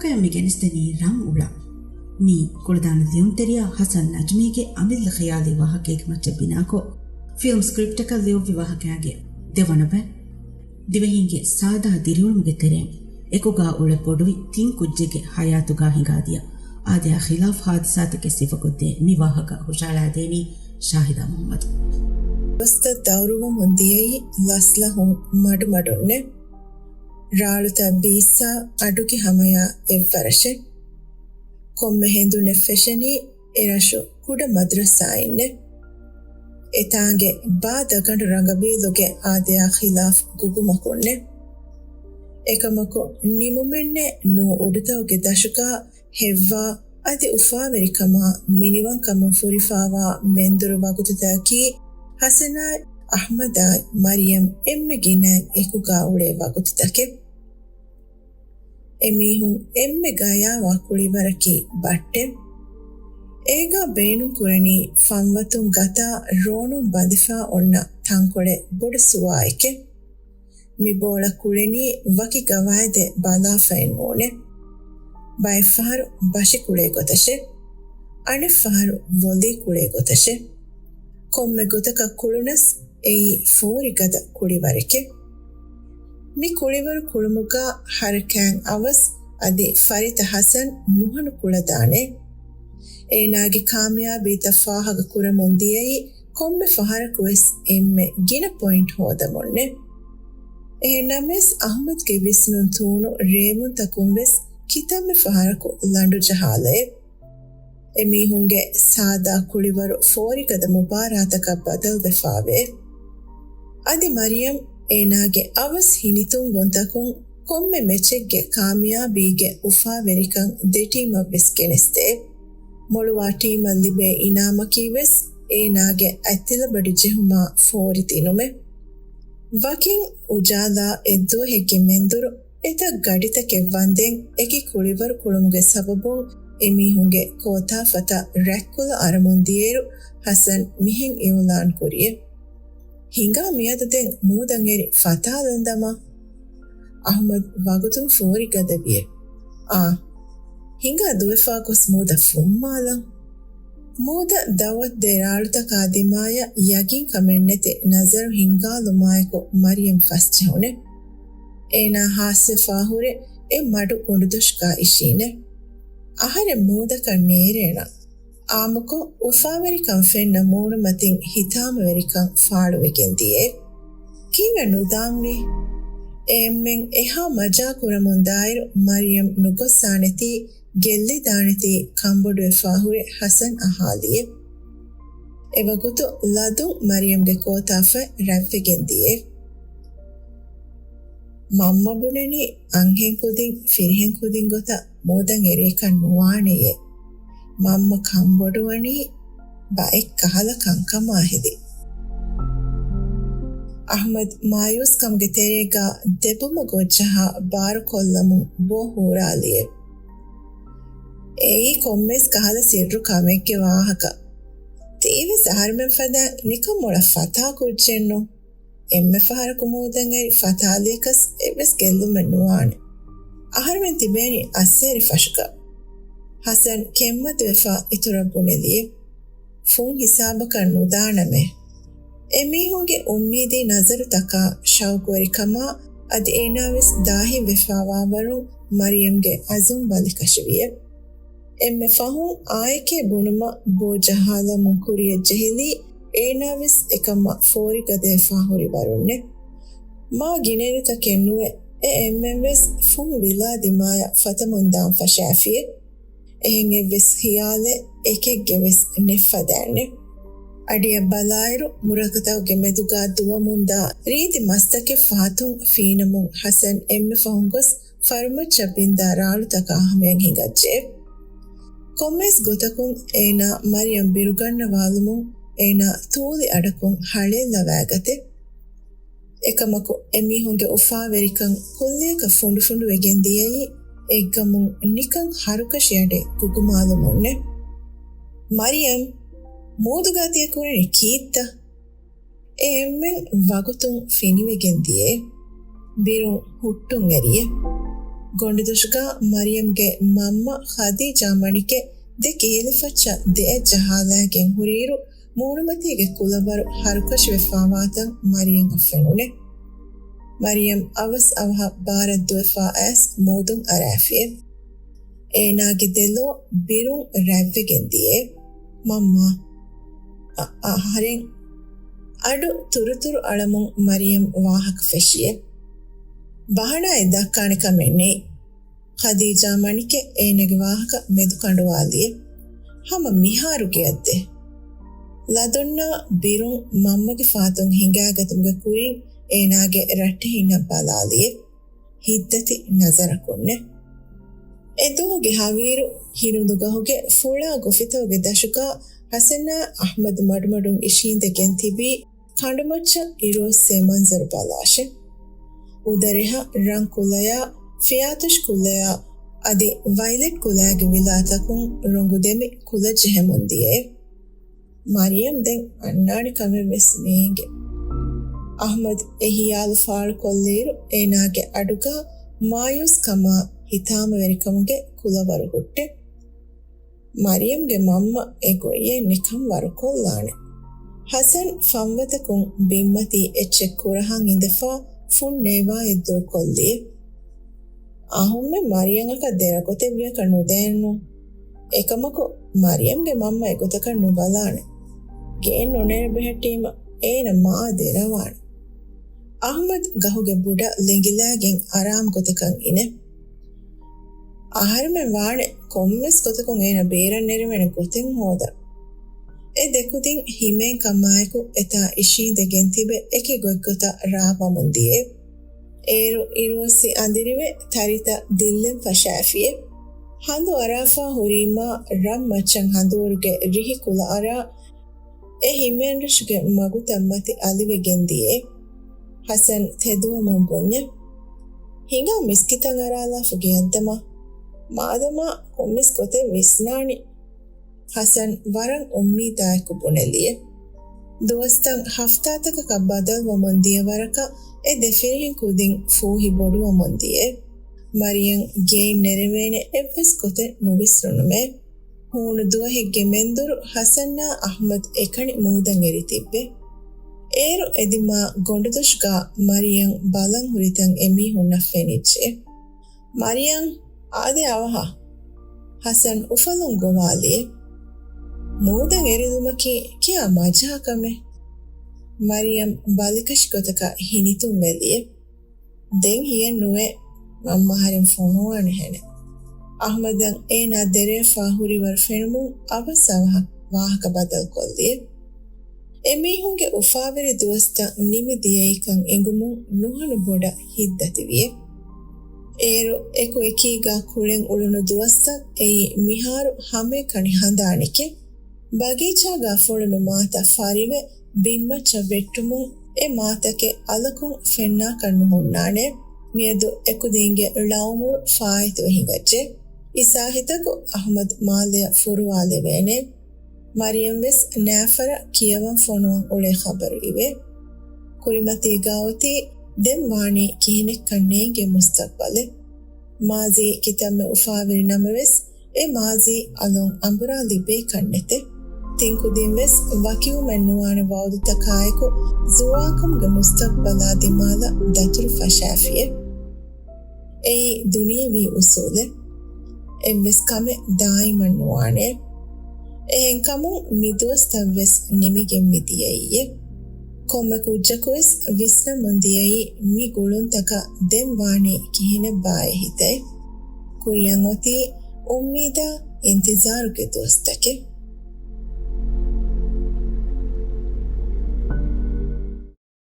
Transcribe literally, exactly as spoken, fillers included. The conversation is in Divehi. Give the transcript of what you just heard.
ކަޔަށް މި ގެނެސްދެނީ ރަން އުޅާ. މީ ކުޅަދާނަ ލިޔުންތެރިޔާ ޙަސަން ނަޖްމީގެ އަމިއްލަ ޚިޔާލީ ވާހަކައެއްގެ މައްޗަށް ބިނާކޮށް، ފިލްމް ސްކްރިޕްޓަކަށް ލިޔުއްވި ވާހަކައިގެ ދެވަނަ ބައި. ދިވެހިންގެ ސާދާ ދިރިއުޅުމުގެ ތެރެއިން އެކުގާ އުޅެ ބޮޑުވި ތިން ކުއްޖެއްގެ ޙަޔާތުގާ ހިނގާދިޔަ އާދަޔާ ޚިލާފް ޙާދިސާތަކެއް ސިފަކޮށްދޭ މި ވާހަކަ ހުށައަޅާދޭނީ ޝާހިދާ މުޙައްމަދު. ގޮސްތައް ދައުރުވަމުން ދިޔައީ ލަސްލަހުން މަޑުމަޑުންނެ. ރާޅުތައް ބީއްސާ އަޑުގެ ހަމަޔާ އެއްވަރަށެ. ކޮންމެ ހެނދުނެއް ފެށެނީ އެރަށު ކުޑަ މަދްރަސާއިންނެ. އެތާނގެ ބާ ދަގަނޑު ރަނގަބީލުގެ އާދަޔާ ޚިލާފް ގުގުމަކުންނެ. އެކަމަކު ނިމުމެއްނެއް ނޫ އުޑުތަކުގެ ދަށުގާ ހެއްވާ އަދި އުފާވެރިކަމާ މިނިވަންކަމުން ފުރިފާވާ މެންދުރު ވަގުތުތަކަކީ ޙަސަނާއި އަޙްމަދާއި މަރިޔަމް އެންމެ ގިނައިން އެކުގާ އުޅޭ ވަގުތުތަކެއް. އެމީހުން އެންމެ ގަޔާވާ ކުޅިވަރަކީ ބައްޓެއް. އޭގާ ބޭނުންކުރަނީ ފަންވަތުން ގަތާ ރޯނުން ބަނދެފާ އޮންނަ ތަންކޮޅެއް ބޮޑު ސުވާއެކެއް. މި ބޯޅަ ކުޅެނީ ވަކި ގަވާއިދެއް ބަލާފައެއް ނޫނޭ. ބައެއްފަހަރު ބަށި ކުޅޭ ގޮތަށޭ. އަނެއްފަހަރު ވޮލީ ކުޅޭ ގޮތަށޭ. ކޮންމެ ގޮތަކަށް ކުޅުނަސް އެއީ ފޯރިގަދަ ކުޅިވަރެކޭ. މި ކުޅިވަރު ކުޅުމުގާ ހަރަކާތް އަވަސް އަދި ފަރިތަ ޙަސަން ނުހަނު ކުޅަދާނޭ. އޭނާގެ ކާމިޔާބީތައް ފާހަގަ ކުރަމުން ދިޔައީ ކޮންމެ ފަހަރަކުވެސް އެންމެ ގިނަ ޕޮއިންޓް ހޯދަމުންނެ. އެހެންނަމަވެސް އަޙްމަދުގެ ވިސްނުން ތޫނު ރޭވުންތަކުން ވެސް ކިތަންމެ ފަހަރަކު ލަނޑު ޖަހާލައެ. އެމީހުންގެ ސާދާ ކުޅިވަރު ފޯރިގަދަ މުބާރާތަކަށް ބަދަލުވެފާވޭ. އަދި މަރިޔަމް އޭނާގެ އަވަސް ހިނިތުންވުންތަކުން ކޮންމެ މެޗެއްގެ ކާމިޔާބީގެ އުފާވެރިކަން ދެޓީމަށްވެސް ގެނެސްދޭ. މޮޅުވާ ޓީމަށް ލިބޭ އިނާމަކީ ވެސް އޭނާގެ އަތްތިލަބަޑި ޖެހުމާ ފޯރި ދިނުމެއް. ވަކިން އުޖާލާ އެއްދުވަހެއްގެ މެންދުރު އެތައް ގަޑިތަކެއް ވަންދެން އެކި ކުޅިވަރު ކުޅުމުގެ ސަބަބުން އެމީހުންގެ ކޯތާފަތައް ރަތްކުލަ އަރަމުން ދިޔައިރު ޙަސަން މިހެން އިޢުލާން ކުރިއެ. ހިނގާ މިއަދު ދެން މޫދަށް އެރި ފަތާލަން ދަމާ. އަޙްމަދު ވަގުތުން ފޯރިގަދަ ވިއެ. އާ، ހިނގާ ދުވެފާ ގޮސް މޫދަށް ފުއްމާލަން. މޫދަށް ދައުވަތު ދޭ ރާޅުތަކާ ދިމާޔަށް ޔަގީންކަމެއް ނެތި ނަޒަރު ހިންގާލުމާއެކު މަރިޔަމް ފަސްޖެހުނެ. އޭނާ ހާސްވެފާ ހުރެ އެ މަޑު ގޮނޑުދޮށުގާ އިށީނެ. އަހަރެން މޫދަކަށް ނޭރޭނަން. އާއްމުކޮށް އުފާވެރިކަން ފެންނަ މޫނުމަތިން ހިތާމަވެރިކަން ފާޅުވެގެން ދިޔައެވެ. ކީއްވެ ނުދާންވީ؟ އެ އެންމެން އެހާ މަޖާ ކުރަމުން ދާއިރު މަރިޔަމް ނުގޮއްސާނެތީ، ގެއްލިދާނެތީ ކަންބޮޑުވެފާ ހުރެ ޙަސަން އަހާލިއެވެ. އެވަގުތު ލަދުން މަރިޔަމްގެ ކޯތާފަތް ރަތްވެގެން ދިޔައެވެ. މަންމަ ބުނަނީ އަންހެން ކުދިން ފިރިހެން ކުދިން ގޮތަށް މޫދަށް އެރޭކަށް ނުވާނެޔޭ. މަންމަ ކަންބޮޑުވަނީ ބައެއް ކަހަލަ ކަންކަމާ ހެދި. އަޙްމަދު މާޔޫސްކަމުގެ ތެރޭގާ ދެބުމަ ގޮށްޖަހާ ބާރުކޮށްލަމުން ބޯ ހޫރާލިއެވެ. އެއީ ކޮންމެސް ކަހަލަ ސިއްރު ކަމެއްގެ ވާހަކަ. ތީވެސް އަހަރުމެން ފަދައިން ނިކަން މޮޅަށް ފަތާ ކުއްޖެއްނު. އެންމެ ފަހަރަކު މޫދަށް އެރި ފަތާލިޔަކަސް އެއްވެސް ގެއްލުމެއް ނުވާނެ. އަހަރުމެން ތިބޭނީ އައްސޭރި ފަށުގަ. ޙަސަން ކެތްމަދުވެފާ އިތުރަށް ބުނެލިއެވެ. ފުން ހިސާބަކަށް ނުދާނަމޭ. އެމީހުންގެ އުއްމީދީ ނަޒަރުތަކާ ޝައުގުވެރިކަމާ އަދި އޭނާވެސް ދާހިތްވެފާވާވަރުން މަރިޔަމްގެ އަޒުމް ބަލިކަށިވިއެވެ. އެންމެ ފަހުން އާއެކޭ ބުނުމަށް ބޯ ޖަހާލަމުން ކުރިޔަށް ޖެހިލީ އޭނާވެސް އެކަމަށް ފޯރިގަދަވެފާ ހުރި ވަރުންނެވެ. މާ ގިނައިރުތަކެއް ނުވެ އެ އެންމެންވެސް ފުން ވިލާ ދިމާޔަށް ފަތަމުންދާން ފަށާފިއެވެ. އެހެން އެއްވެސް ޚިޔާލެއް އެކެއްގެވެސް ނެތްފަދައިންނެވެ. އަޑިއަށް ބަލާއިރު މުރަކަތަކުގެ މެދުގާ ދުވަމުންދާ ރީތި މަސްތަކެއް ފަހަތުން ފީނަމުން ޙަސަން އެންމެ ފަހުން ގޮސް ފަރުމައްޗަށް ބިންދާ ރާޅުތަކާ ހަމަޔަށް ހިނގައްޖެއެވެ. ކޮންމެސް ގޮތަކުން އޭނާ މަރިޔަމް ބިރުގަންނަވާލުމުން އޭނާ ތޫލި އަޑަކުން ހަޅޭއްލަވައިގަތެވެ. އެކަމަކު އެމީހުންގެ އުފާވެރިކަން ކުއްލިއަކަށް ފުނޑުފުނޑުވެގެން ދިޔައީ އެއްގަމުން ނިކަން ހަރުކަށި އަޑެއް ގުގުމާލުމުންނެވެ. މަރިޔަމް! މޫދުގާ ތިޔަ ކުރަނީ ކީއްތަ؟ އެ އެންމެން ވަގުތުން ފިނިވެގެން ދިޔައެވެ. ބިރުން ހުއްޓުން އެރިއެވެ. ގޮނޑުދޮށުގަ މަރިޔަމްގެ މަންމަ ޚަދީޖާ މަނިކެ ދެ ކިހިލެފައްޗަށް ދެއަތް ޖަހާލާގެން ހުރިއިރު، މޫނުމަތީގެ ކުލަވަރު ހަރުކަށިވެފާވާތަން މަރިޔަމްއަށް ފެނުނެ. މަރިޔަމް އަވަސް އަވަހަށް ބާރަށް ދުވެފާ އައިސް މޫދުން އަރާފިއެ. އޭނާގެ ދެލޯ ބިރުން ރަތްވެގެން ދިޔައެ. މަންމާ، އަ-، އަހަރެން އަޑު ތުރުތުރު އަޅަމުން މަރިޔަމް ވާހަކަ ފެށިއެ. ބަހަނާއެއް ދައްކާނެ ކަމެއް ނެތް. ޚަދީޖާ މަނިކެ އޭނާގެ ވާހަކަ މެދުކަނޑުވާލިއެ. ހަމަ މިހާރު ގެއަށްދޭ. ލަދުންނާ ބިރުން މަންމަގެ ފާތުން ހިނގާގަތުމުގެ ކުރިން އޭނާގެ ރައްޓެހިންނަށް ބަލާލިއެ. ހިތްދަތި ނަޒަރަކުންނެ. އެ ދުވަހުގެ ހަވީރު ހިނުނުގަހުގެ ފުޅާ ގޮފިތަކުގެ ދަށުގަ ހަސަނާ އަޙްމަދު މަޑުމަޑުން އިށީނދެގެން ތިބީ ކަނޑުމައްޗަށް އިރުއޮއްސޭ މަންޒަރު ބަލާށޭ. އުދަރެހަށް ރަން ކުލަޔާ، ފިޔާތޮށި ކުލަޔާ، އަދި ވައިލެޓް ކުލައިގެ ވިލާތަކުން ރޮނގު ދެމި ކުލަ ޖެހެމުން ދިޔައެ. މަރިޔަމް ދެން އަންނާނެ ކަމެއް ވެސް ނޭނގެ. އަޙްމަދު އެ ހިޔާލު ފާޅުކޮށްލިއިރު އޭނާގެ އަޑުގަ މާޔޫސް ކަމާ ހިތާމަވެރިކަމުގެ ކުލަވަރު ހުއްޓެ. މަރިޔަމްގެ މަންމަ އެ ގޮތްއެއް ނިކަން ވަރުކޮށްލާނެ. ހަސަން ފަންވަތަކުން ބިންމަތީ އެއްޗެއް ކުރަހަން އިނދެފާ ފުން ނޭވާއެއް ދޫކޮށްލި. އަހުންމެން މަރިޔަމްއަކަށް ދެރަ ގޮތެއް ވިޔަކަށް ނުދޭނު. އެކަމަކު، މަރިޔަމްގެ މަންމަ އެގޮތަކަށް ނުބަލާނެ. ގެއެއް ނުނެރެ ބެހެއްޓީމަ އޭނަ މާ ދެރަވާނެ. އަޙްމަދު ގަހުގެ ބުޑަށް ލެނގިލާގެން އަރާމް ގޮތަކަށް އިނެ. އަހަރެމެން ވާނެ ކޮންމެސް ގޮތަކުން އޭނަ ބޭރަށް ނެރެވޭނެ ގޮތެއް ހޯދަން. އެ ދެކުދިން ހިމޭން ކަމާއެކު އެތާ އިށީނދެގެން ތިބެ އެކި ގޮތްގޮތަށް ރާވަމުން ދިޔަ. އޭރު އިރުއޮއްސި އަނދިރިވެ ތަރިތައް ދިއްލެން ފަށާފިއެ. ހަނދު އަރާފާ ހުރީމާ ރަން މައްޗަށް ހަނދުވަރުގެ ރިހި ކުލަ އަރާ، އެ ހިމޭންރަށުގެ މަގުތައް މަތި އަލިވެގެން ދިޔަ. ހަސަން ތެދުވަމުން ބުންޏެ. ހިނގާ މިސްކިތަށް އަރާލާފަ ގެއަށްދަމާ. މާދަމާ ކޮންމެސް ގޮތެއް ވިސްނާނީ. ހަސަން ވަރަށް އުއްމީދާއެކު ބުނެލިއެ. ދުވަސްތައް ހަފްތާތަކަކަށް ބަދަލުވަމުން ދިޔަ ވަރަކަށް އެ ދެ ފިރިހެން ކުދިން ފޫހި ބޮޑުވަމުން ދިޔަ. މަރިޔަމް ގެއިން ނެރެވޭނެ އެއްވެސް ގޮތެއް ނުވިސްނުނުމޭ. ހޫނު ދުވަހެއްގެ މެންދުރު ހަސަންއާ އަޙްމަދު އެކަނި މޫދަށް އެރި ތިއްބެ. އޭރު އެދިމާ ގޮނޑުދޮށުގާ މަރިޔަމް ބަލަން ހުރިތަން އެމީހުންނަށް ފެނިއްޖެ. މަރިޔަމް، އާދެ އަވަހަށް. ހަސަން އުފަލުން ގޮވާލިއެ. މޫދަށް އެރިލުމަކީ ކިޔާ މަޖާ ކަމެއް. މަރިޔަމް ބަލިކަށި ގޮތަކަށް ހިނިތުންވެލިއެ. ދެން ހިޔެއް ނުވޭ، މަންމަހަރެން ފޮނުވާނެހެނެއް. އަޙްމަދަށް އޭނާ ދެރަވެފާ ހުރިވަރު ފެނުމުން އަވަސް އަވަހަށް ވާހަކަ ބަދަލުކޮށްލިއެ. އެމީހުންގެ އުފާވެރި ދުވަސްތައް ނިމި ދިޔައީކަން އެނގުމުން ނުހަނު ބޮޑަށް ހިތްދަތިވިއެ. އޭރު އެކު އެކީގާ ކުޅެން އުޅުނު ދުވަސްތައް އެއީ މިހާރު ހަމައެކަނި ހަނދާނެކޭ. ބަގީޗާގާ ފޮޅުނު މާތައް ފަރިވެ، ބިންމައްޗަށް ވެއްޓުމުން އެ މާތަކެއް އަލަކުން ފެންނާކަށް ނުހުންނާނެ. މިއަދު އެކުދީންގެ ޅައުމުރު ފާއިތުވެ ހިނގައްޖެ. އިސާހިތަކު އަޙްމަދު މާލެއަށް ފުރުވާލެވޭނެ. މަރިޔަމް ވެސް ނާފަރަށް ކިޔަވަން ފޮނުވަން އުޅޭ ޚަބަރު އިވޭ. ކުރިމަތީގާ އޮތީ ދެން ވާނީ ކިހިނެއްކަން ނޭނގޭ މުސްތަޤްބަލެއް. މާޒީ ކިތަންމެ އުފާވެރި ނަމަވެސް، އެ މާޒީ އަލުން އަނބުރާ ލިބޭ ކަންނެތެ. ތިން ކުދިން ވެސް ވަކިވުމެއް ނުވާނެ ވައުދުތަކާއެކު، ޒުވާންކަމުގެ މުސްތަޤްބަލާ ދިމާލަށް ދަތުރު ފަށާފިއެ. އެއީ ދުނިޔެވީ އުސޫލެއް. އެއްވެސް ކަމެއް ދާއިމަށް ނުވާނެ. އެހެންކަމުން މި ދުވަސްތައް ވެސް ނިމިގެން މި ދިޔައީއެ. ކޮންމެ ކުއްޖަކުވެސް ވިސްނަމުން ދިޔައީ މި ގުޅުންތަކަށް ދެން ވާނީ ކިހިނެއްބާއޭ ހިތޭ. ކުރިއަށް އޮތީ އުއްމީދާ އިންތިޒާރުގެ ދުވަސްތަކެއް.